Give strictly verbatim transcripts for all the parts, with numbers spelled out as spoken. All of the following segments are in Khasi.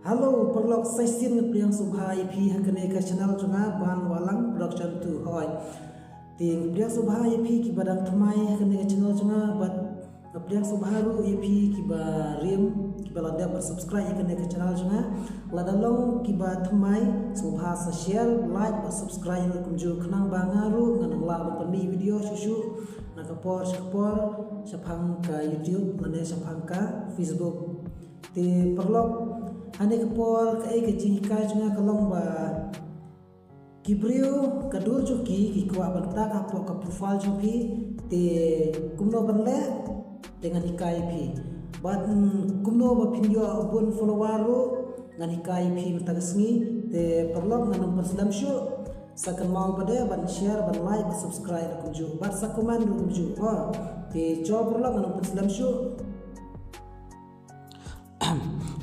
Hello paralok, sa shisien nga pdiang sngewbha ïa phi ha kane ka channel jong nga Ban Wahlang Production two. Hoi, te nga pdiang sngewbha ïa phi kiba dang thymmai ha kane ka channel jong nga bad nga pdiang sngewbha ruh ïa phi kiba rim, kiba la dep bad subscribe ïa kane ka channel jong nga. Lada long kiba thymmai, sngewbha sa share, like bad subscribe ruh kumjuh khnang ba nga ruh ngan nang lah ban pynmih video shuh shuh na ka por sha ka por shaphang ka YouTube lane shaphang ka Facebook. Te paralok, ha kane ka por kaei ka jinghikai jong nga ka long ba ki briew ka dur jong ki ki kwah ban tag hapoh ka profile jong phi, te kumno ban leh, te ngan hikai ïa phi. Bad, mm, kumno ba phin ïoh bun follower ruh ngan hikai ïa phi mynta ka sngi. Te paralok, ngan ym pynslem shuh, sa kynmaw pat de ban share, ban like, ban subscribe ruh kumjuh bad sa comment ruh kumjuh. Te to paralok, ngan ym pynslem shuh.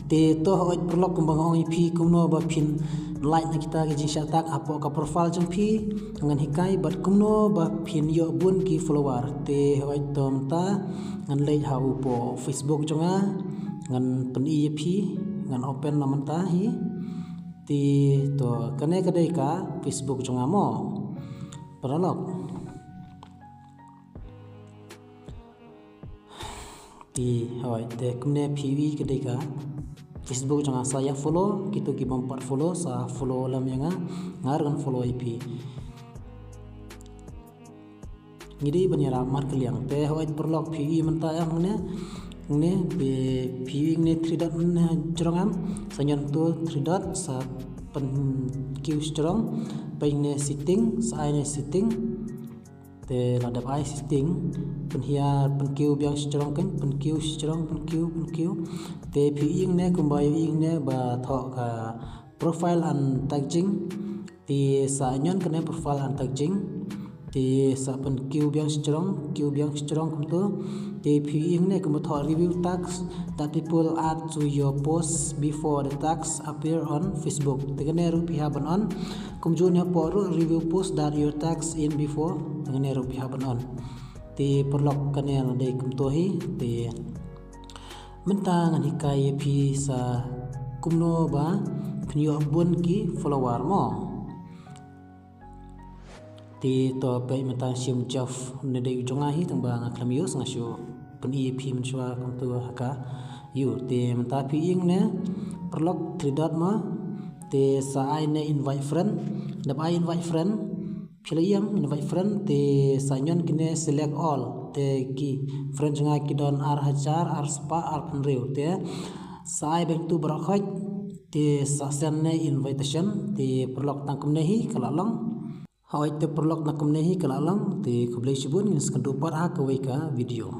Te to hoi paralok, kumba nga ong ïa phi kumno ba phin lait na kita ki jingshah tag hapoh ka profile jong phi, ngan hikai bad kumno ba phin ïoh bun ki follower. Te hoi, to mynta ngan leit ha u poh Facebook jong nga, ngan pyni ïa phi, ngan open na mynta hi. Te to kane ka dei ka Facebook jong nga mo paralok. Te hoi, te kumne phi ïohi ka dei ka Facebook jong nga, sa ïa follow, kito ki bym pat follow sa follow lem ïa nga, nga ruh ngan follow ïa phi. Ngi dei ban ïarap markylliang. Te hoi paralok, phi ïohi mynta em ngne, ngne phi ïohi ngne three dot ngne jrong em, sa ñion to three dot, sa pynkiew jrong, peit ngne setting, sa ai ngne setting. Te la dep ai setting, pynhiar, pynkiew biang shijrong kan, pynkiew shijrong, pynkiew, pynkiew. Te phi ïohi ngne kumba ïohi ngne ba thoh ka profile and tagging. Te sa ñion kane profile and tagging. Te sa pynkiew biang shijrong, kiew biang shijrong kumto. Te phi ïohi ngne kumba thoh review tags that people add to your post before the tags appear on Facebook. Te kane ruh phi hap ban on. Kumjuh ne hapoh ruh review post that your tags in before. Te kane ruh phi hap ban on. Te paralok, kane la dei kumto hi. Te mynta ngan hikai ïa phi sa kumno ba phin ïoh bun ki follower mo. Te to peit mynta shim Jeff, ne dei u jong nga hi, tang ba nga khlem use, nga shu pyni ïa phi mynshuwa kumto ha ka. Ïoh, te mynta phi ïohi ngne paralok three dot mo. Te sa ai ne invite friend. Dep ai invite friend, phi la ïohi em invite friend, te sa ñion kine select all. Te ki friend jong nga ki don ar hajar ar spah ar phew hynriew. Te sa ai beit tu baroh khoit. Te sa send ne invitation. Te paralok, tang kumne hi ka la long. Hoi, te paralok, tang kumne hi ka la long. Te khublei shibun, ngin sa ïakynduh pat ha kawei ka video.